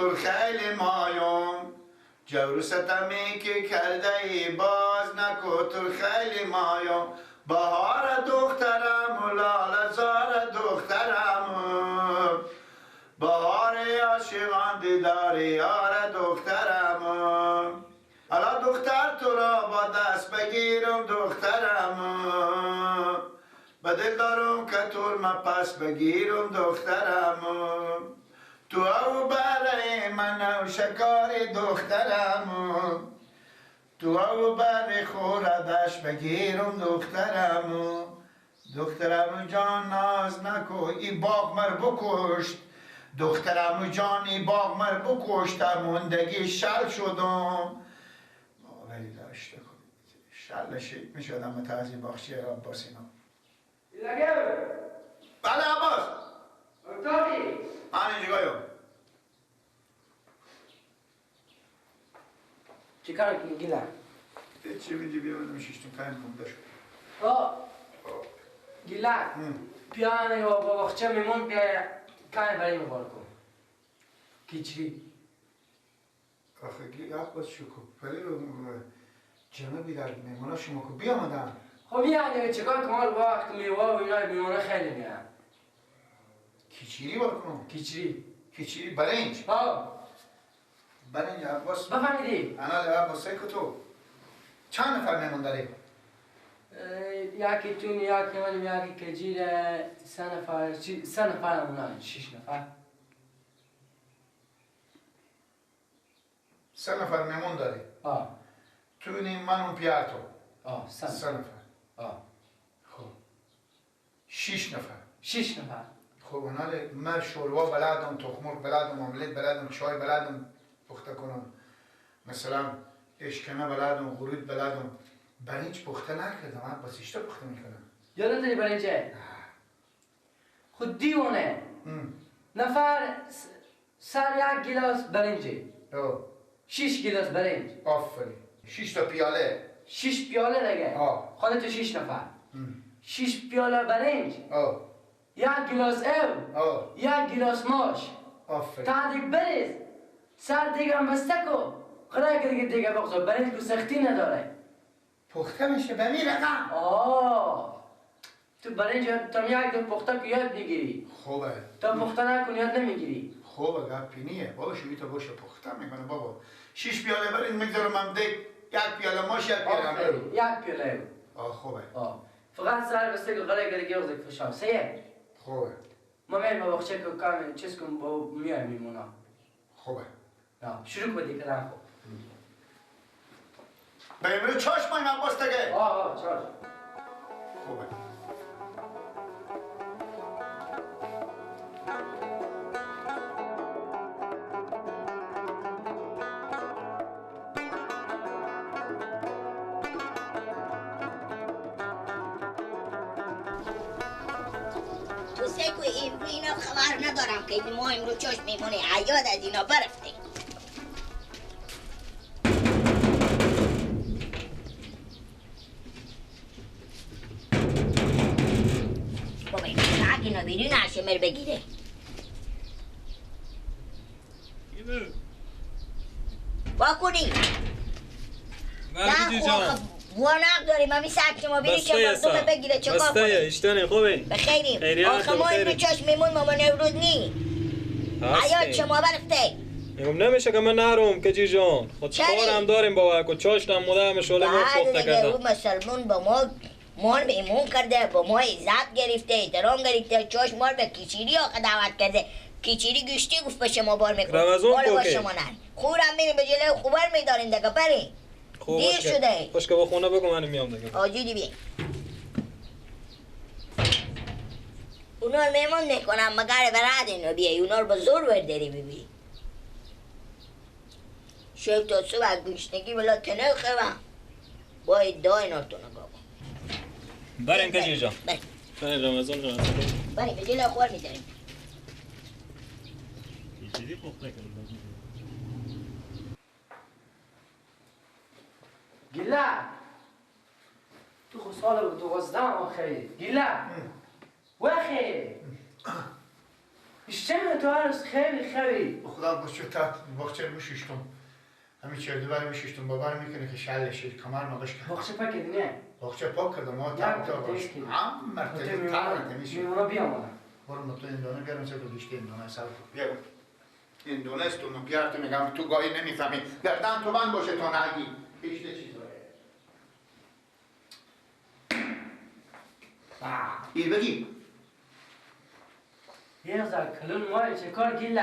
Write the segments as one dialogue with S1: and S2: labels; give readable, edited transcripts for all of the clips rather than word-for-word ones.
S1: تو خیلی مایم، جور ستمی که کرده ای باز نکو تو خیلی مایم. بهار دخترم و لاله زار دخترم، بهار عاشقان دیدار یار دخترم. حالا دختر تو را با دست بگیرم دخترم، به دل دارم که تو ما پس بگیرم دخترم. تو او برای من و شکار دخترم، تو او برای خوردش بگیرم دخترم. دخترم جان ناز نکو ای باغ مر بکشت، دخترم جان ای باغ مر بکشت، موندگی شل شدم. ولی داشته شل نشید میشدم متعزی باخچه عباس اینا. بله عباس.
S2: اتاقی.
S1: من اینجا گایم.
S2: چی کار کنی گیلم؟
S1: چی میدی بیامدم شیشتون پنج مونده شد.
S2: آه گیلم پیانه یا با باخچه میمون که کن برای مبارک کن. کیچری.
S1: آخه گیل عباس شکو پلی رو جمعه بیدر میمونا شما که بیامدن.
S2: خب یعنی چیکار کمال وقت میوه و اینا میمونه خیلی میان.
S1: کیچری بار کنم.
S2: کیچری.
S1: کیچری برنج.
S2: ها.
S1: برنج عباس.
S2: بفهمیدی؟
S1: انا عباس که تو چند نفر میمون داری؟
S2: یکی تون یکی من یکی کجیر سه نفر سه نفر اونا شش نفر.
S1: سه نفر میمون داری؟
S2: ها.
S1: تونی من اون پیار تو.
S2: آه
S1: سه نفر.
S2: آه.
S1: خب شش نفر.
S2: شش نفر.
S1: خب اونا من شوروا بلدم، تخم مرغ بلدم، املت بلدم، چای بلدم پخته کنم، مثلا اشکنه بلدم، غرود بلدم. برنج پخته نکردم، من با سیشتا پخته میکنم.
S2: یاد نداری برنجه؟ خود دیوانه. نفر سر یک گیلاس برنجه. شش گیلاس برنج.
S1: آفرین. شش تا پیاله.
S2: شش پیاله دیگه. خودت تو شش نفر. شش پیاله برنج. یک گیلاس او. یک گیلاس ماش.
S1: آفرین.
S2: تا دیگه بریز. سر دیگه هم بسته کو. خدای که دیگه دیگه بخدا برنج کو سختی نداره.
S1: پخته میشه به می رقم.
S2: آه. تو برنج تا یک دو پخته که یاد میگیری.
S1: خوبه.
S2: تا پخته نکنی یاد نمیگیری.
S1: خوبه گپی نیه. بابا شوی تا باشه پخته میکنه بابا. شش پیاله برنج میگذارم هم دیگ. یک پیاله ماش یک پیاله
S2: یک پیاله.
S1: آه خوبه.
S2: آه فقط سر بسته که غلی گلی گوزک فشار سیه.
S1: خوبه.
S2: ما میریم با بخچه که کام چیز کن با میایم میمونا.
S1: خوبه.
S2: آه شروع کن دیگه کردن خوب.
S1: به امروز چشم این عباس دیگه.
S2: آه آه چشم.
S1: خوبه.
S3: خبر ندارم که ما امروز چشم میمونه عیاد از اینا برفته. بابا این ساعت اینا بیرون عشمر بگیره. با کنی
S4: نه
S3: خب وانق داریم همین ساعت که ما بیری که مردم بگیره چه کار کنیم؟
S4: اشتانه خوبه؟
S3: بخیریم. آخه ما امروز چشم میمون مامان امروز نی عیاد شما برفته.
S4: میگم نمیشه که من نروم کجی جان، خود کارم داریم بابا که چاشتم مده همه شله ما پخته کردم.
S3: او مسلمون با ما مال میمون کرده، با ما عزت گرفته، احترام گرفته، چاش مال به کیچیری آخه دعوت کرده. کیچیری گوشتی گفت به شما بار میکنم.
S4: رمضان
S3: با شما نه. خورم میریم به جلوی خوبر میداریم دیگه بریم. دیر شده.
S4: خوش که با خونه بگو من میام دیگه.
S3: آجودی بی. اونا رو میمون میکنم مگر براد اینو بیای اونا رو به زور برداری ببی. شب تا صبح از گوشتگی بلا تنه خوبم. باید دای اینا تو نگاه کن.
S4: بریم کجی جان.
S3: بریم.
S4: بریم رمضان رمضان.
S3: بریم به جلوی خور میداریم.
S4: چیزی پخته کردم.
S2: گیلا تو خو سال 12 آخری گیلا وخی اشتم تو عرض خیلی خیلی
S1: به خدا بچه تا بخچه میشیشتم همین چرده برای میشیشتم بابا میکنه که شلشه کمر مغش کرد
S2: بخچه پاک کردی نه؟
S1: بخچه پاک کردم ما تا باش هم مرتبه تر میشه
S2: میمونا بیام
S1: برو تو این دانه بیارم چه گذاشته این دانه سر بیا این دانه است تو بیار تو میگم تو گاهی نمیفهمی گردن تو بند باشه تو نگی هیچ چیز ای بگی
S2: یه زر کلون مای چه کار گیله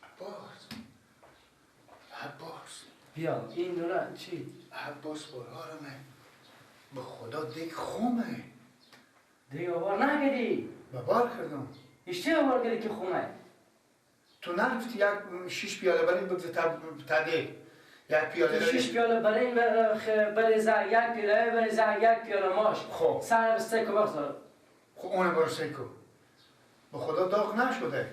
S1: عباس عباس
S2: بیا این دونه چی؟
S1: عباس برارمه به خدا دیگ خومه
S2: دیگ آوار نکردی؟
S1: بار کردم
S2: اشتی آوار کردی که خومه
S1: تو نرفتی یک شش پیاله بریم بگذار تا دیگ یک پیاله
S2: شش پیاله برای بریزه یک پیاله بریزه یک پیاله ماش
S1: خب
S2: سر به سکو بگذار
S1: خب اونم برو سکو به خدا داغ نشده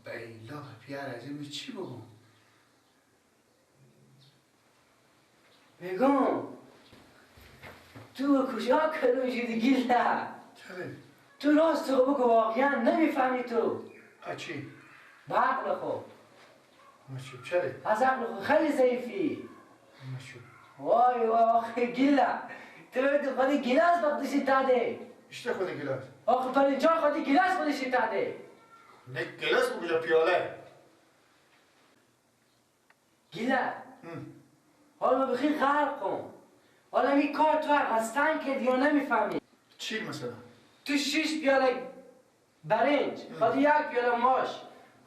S1: بیلا پیار از این چی بگم
S2: بگم تو کجا کلون شدی گیله
S1: چرا؟
S2: تو راست رو بگو واقعا نمیفهمی تو
S1: چی؟
S2: به عقل خود
S1: چرا؟
S2: از عقل خود خیلی ضعیفی وای وای آخه گیله تو خودی گیلاس بخدشی تاده
S1: اشته خود گیلاس
S2: آخه پرینجان خودی گیلاس خودشی تاده
S1: نه گیلاس بگو پیاله
S2: گیله حالا بخیر غرق کن حالا این کار تو هستن که یا نمیفهمی
S1: چی مثلا؟
S2: تو شش پیاله برنج خود یک پیاله ماش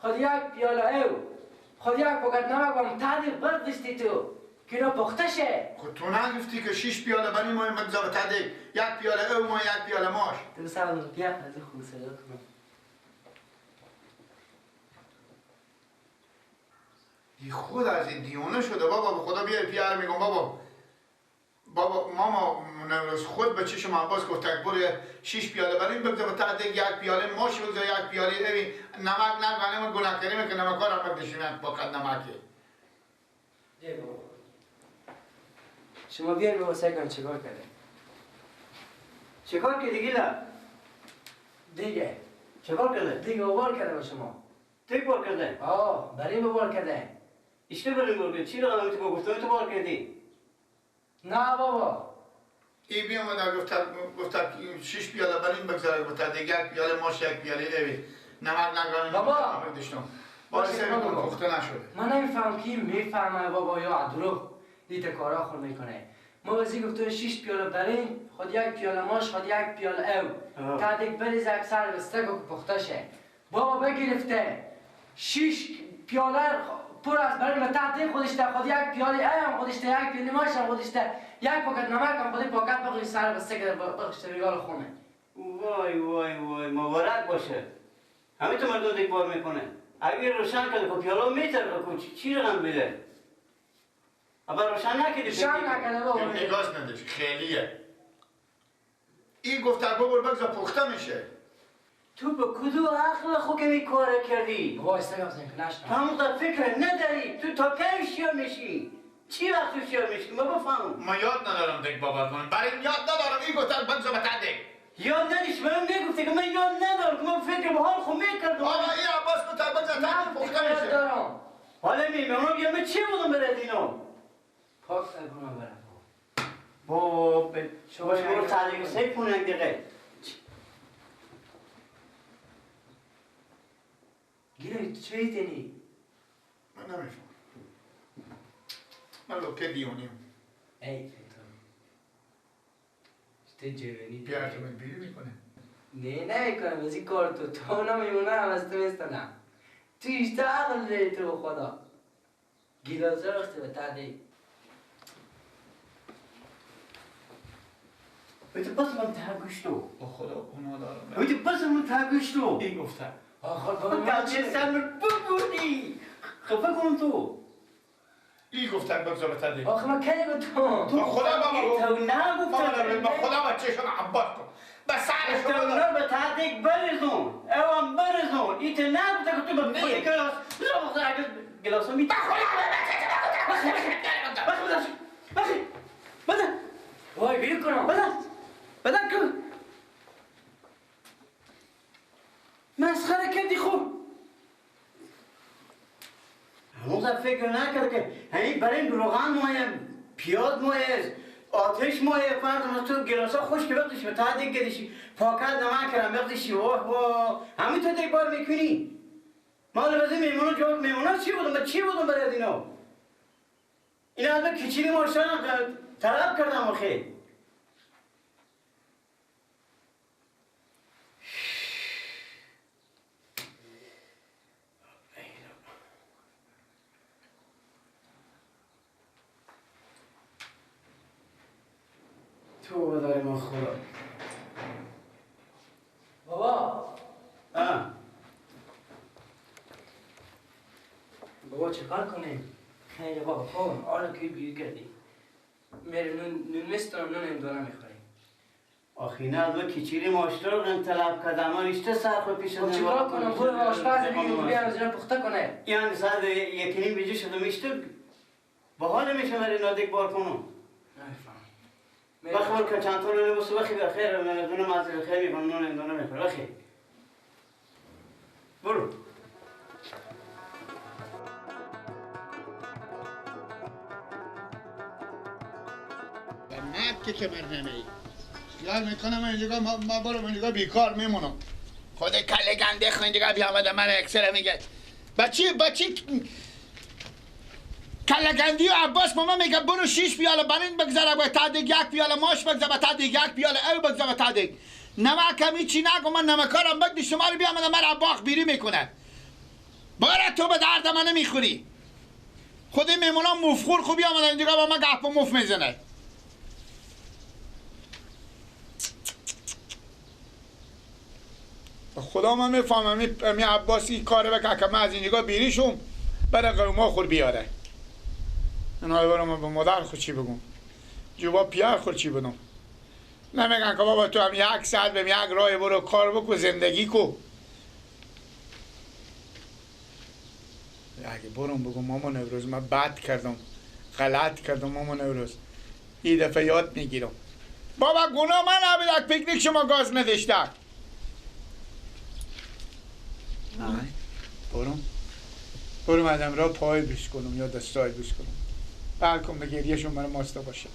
S2: خود یک پیاله او خود یک پاکت نمک با تدیق برداشتی تو که اینا پخته شه
S1: خود تو نگفتی که شش پیاله برنج ما بگذار تدیق یک پیاله او ما یک پیاله ماش
S2: تو سلام بیا از خود صدا کنم
S1: ای خود از این دیونه شده بابا به خدا بیای پیاله میگم بابا بابا ماما نوروز خود به چشم عباس گفت تکبر شش پیاله بریم بگذار به تحت یک پیاله ماش بگذار یک پیاله اوی نمک نکنیم گناه کردیم که نمک ها را بکشیم یک پاکت نمکه
S2: شما بیاین بابا سعی کن چیکار کرده
S5: چیکار کردی گیله؟
S2: دیگه
S5: چیکار کرده؟
S2: دیگه بار کرده با شما
S5: دیگه بار کرده؟
S2: آه بریم بار کرده
S5: اشته بریم بار کرده چی رقم تو گفتم تو بار کردی؟
S2: نه بابا
S1: ای بی اومده گفت شش پیاله بریم بگذاره گفت دیگه یک پیاله ماش یک پیاله اوی نمک نگرانیم
S2: بابا
S1: باشه سر پخته نشده
S2: من نمیفهم کی میفهمه بابا یا دروغ دیت کارا خور میکنه ما بازی گفت شش پیاله بریم خود یک پیاله ماش خود یک پیاله او تا دیگه بریز اکثر بسته که پخته شه بابا بگرفته شش پیاله پر از برای به تحت خودش ده خود یک پیاله هم خودش ده یک پیاله ماش هم خودش ده یک پاکت نمک هم خودی پاکت بخوری سر بسته که بخش ریال خونه
S5: وای وای وای مبارک باشه همین تو مردم دیگه بار میکنه اگه روشن کرده که پیاله میتره که چی رقم بیده اما روشن نکردی
S2: روشن نکرده بابا
S1: نگاش نداشت خیلیه این گفت بابا بگذار پخته میشه
S5: تو به کدو عقل خو که می کار کردی؟
S2: بابا استگاه بزن که
S5: تو همون فکر نداری تو تا کی شیار میشی؟ چی وقت تو شیار میشی؟ ما بفهمم
S1: ما یاد ندارم دیگ بابا کنم برای این یاد ندارم این گفتن بگذار به تدیگ
S5: یاد ندیش من میگفتی که من یاد ندارم که من فکر به حال خو میکردم
S1: بابا این عباس گفت بگذار تدیگ پخته میشه
S2: دارم
S5: حالا میمونم یا من چی بودم برای اینو
S2: پاک سربونم برم
S5: بابا شما برو تدیگ سه پون یک دقیقه
S2: گیره تو چه ایتنی؟
S1: من نمیفهم من لوکه دیونیم
S2: ای تو چه جوانی
S1: پیار تو من بیری میکنه
S2: نه نمیکنم از این کار تو تو نمیمونه هم از تو میستنم تو ایشتا عقل داری تو به خدا گیلاس را رخته به تعدی
S5: تو پس من تاگوشتو
S1: به خدا گناه دارم
S5: تو پس من تاگوشتو
S1: این گفتم
S2: آخر بابا من
S5: چه سر ببودی خفه کن تو
S1: ای گفتن بگذار به تدریج
S2: آخه من کی گفتم
S1: تو خدا بابا
S5: تو نگفتم
S1: به خدا بچه شما عباس کن به سرش
S5: تو نه به تدریج برزون اوام برزون ایت نگفته که تو به خودی گلاس گلاس می
S3: به خدا به بچه
S5: بخی بده.
S2: وای بیرو کنم.
S5: بده بده کن. مسخره کردی خوب. هنوز فکر نکرد که همین برای روغن مایه، پیاز مایه، آتش مایه، فرض تو گلاسا خوش که بقیش به تا دیگه گدیشی پاکت نمک کردم بقیشی واه واه همین تو دیگه بار میکنی. مال بازی میمونا جواب میمونا چی بودم؟ من چی بودم برای از اینا؟ اینا از من کچیری ماشترم طلب کردم آخه. تو داریم ما خدا.
S2: بابا. بابا چه کار کنیم؟ خیلی بابا خوب آره که بیر کردی. میریم نون میسترم نون این دونه میخوریم. آخی
S5: نه از من کچیری ماشتر رو طلب کردم من ریشته سر خود پیش
S2: خب چیکار کنم؟ برو آشپز بگیریم بیام از اینا پخته کنه.
S5: یعنی ساعت 1:30 بجه شده میشته با حال میشه برای نادک بار کنم.
S2: نمیفهم.
S5: بخور که چند تا نون بسو بخی بخیر من دونه مازی خیر میکنم نون این دونه میخورم بخی. برو.
S1: مرد که کمر نمی خیال میکنم اینجا ما برم اینجا بیکار میمونم. خود کله گنده خو اینجا بیامده من اکسر میگه بچی بچی کله گندی و عباس ماما میگه برو 6 پیاله برنج بگذره با تا دیگه 1 پیاله ماش بگذره با تا دیگه 1 پیاله او بگذره با تا دیگه نمک هم چی نگو من نمکارم بگدی شما رو بیامده من عباق بیری میکنه. باره تو به درد من نمیخوری. خود میمونم مفخور خوب بیامده اینجا با من گپ و مف میزنه. خدا من میفهمم می عباسی کاره بکنه که من از اینجا بیریشم برای قوما خور بیاره. اینا برم به مادر خود چی بگم؟ جواب پیار خود چی بدم؟ نمیگن که بابا تو هم 1 ساعت به یک راه برو کار بکن زندگی کو. اگه برم بگم مامان نوروز من بد کردم غلط کردم مامان نوروز این دفعه یاد میگیرم. بابا گناه من نبود پیکنیک شما گاز نداشته. برم ادم را پای بوس کنم یا دستای بوس کنم بلکم به گریهشون برای ماستا باشه.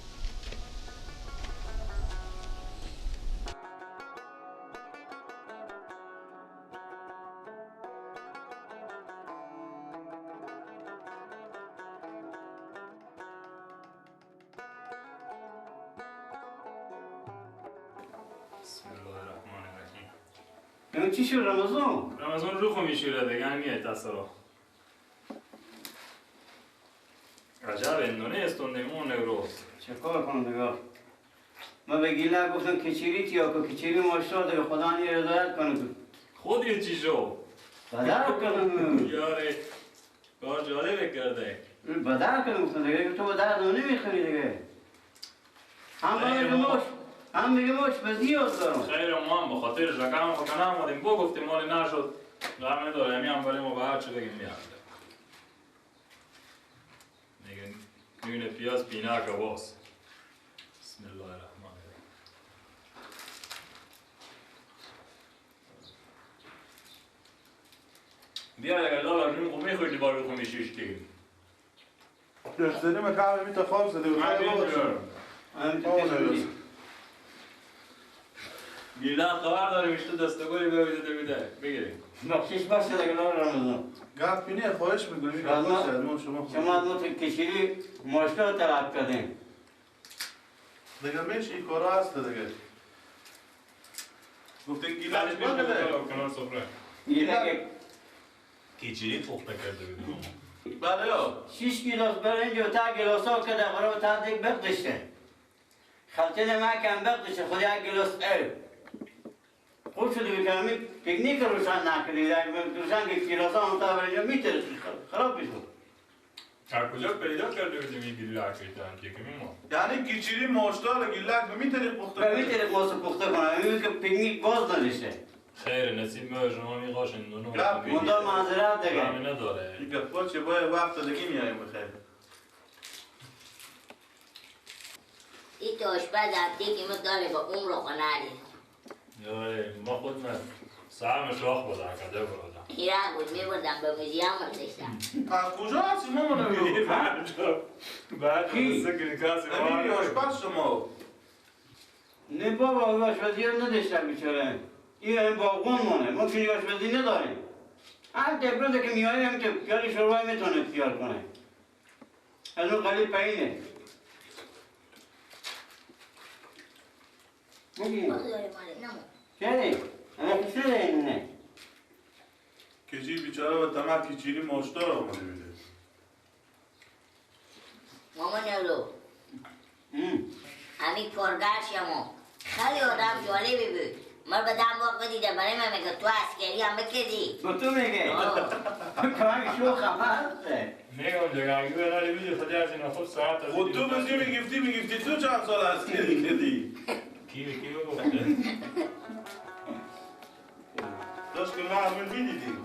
S4: بسم الله الرحمن الرحیم.
S5: اون چی شد رمضان؟
S4: رمضان رو خو میشوره دیگه همیه تصرا. عجب اندونه استوندیمون نوروز.
S5: چه کار کنم دیگه؟ من به گیله گفتم کچیری تیا که کچیری ماشتا دیگه خدا نی رضایت کنه تو.
S4: خود یه چی شو؟
S5: بدر کردم.
S4: یاره کار جالب کرده.
S5: بدر کردم گفتم دیگه تو به درد نمیخوری دیگه. هم میگه ماش هم میگه ماش به زیاد دارم.
S4: خیر ما هم به خاطر رقم خود نمودیم بو گفتیم مال نشد. غم نداره همین هم برای ما به هر چی بگیم میاد. نون پیاز پیناک باز. بسم الله الرحمن الرحیم. بیا اگر لالا نون خو میخوری بار خو میشیشتی.
S1: دستنی مکعب می تا خواب زده بود.
S4: گیلان خبر داریم تو دستگوری ببیده بده بگیریم.
S5: بخشش باشه دیگه لالا رمضان.
S1: گپ اینه خواهش می‌کنم شما
S5: شما ما تو کشیری ماشتا طلب کردیم.
S1: دیگه میشه این کارا هست دیگه. گفتین گیلانش بده
S4: کنار سفره.
S5: گیلان
S4: کیچیری پخته کرده بودیم.
S1: بله
S5: 6 گیلاس برنج و تا گیلاسا که در برای تا دیگ بقدشته. خلطه نمک هم بقدشته خود 1 گیلاس او. خوب شده که همی پیکنیک روشن نکردی. روشن که گیلاسا هم تا برنج میترسید خراب میشد.
S4: از کجا پیدا کرده بودیم این گیلک که میمون؟
S1: یعنی کیچیری ماشتا گیلک به میتری پخته
S5: به میتری پخته کنه. میگه که پیکنیک باز نداشته.
S4: خیر نصیب ما شما میقاشن دونو.
S5: مندا معذرت دیگه.
S4: غم نداره.
S1: این گپا چه باید وقت دیگه میایم بخیر.
S3: این تو آشپز هفته که ما داره با عمر و خانه.
S4: ما خود من سهم شاخ بود اکده بودم.
S3: هیره بود میبردم به موزیم داشتم.
S1: از کجا هستی مامان رو؟
S4: بعد قصه کسی
S1: امیر آشپز شما.
S5: نه بابا آشپزی ها نداشتم بیچاره. این هم باغون مونه، ما چونی آشپزی نداریم. هر تبرنده که میایی هم که پیال شوربای میتونه پیال کنه. از اون قلیل پایینه. چرا؟ انا چرا اینه؟
S1: کجی بیچاره و تمام کیچیری ماشدار آمده میده.
S3: مامان یارو همین کارگر شما خیلی آدم جالبی بود. من به دم واقع دیدم برای من میگه تو عسکری هم بکردی.
S5: با تو میگه؟ تو که شوخ هم هسته.
S4: میگم دیگه اگه بنالی بیدی خودی از اینا خود ساعت از
S1: خود تو بزی میگفتی تو چند سال عسکری کردی؟
S4: کی بگفته؟
S1: داشت که ما همون میدیدیم.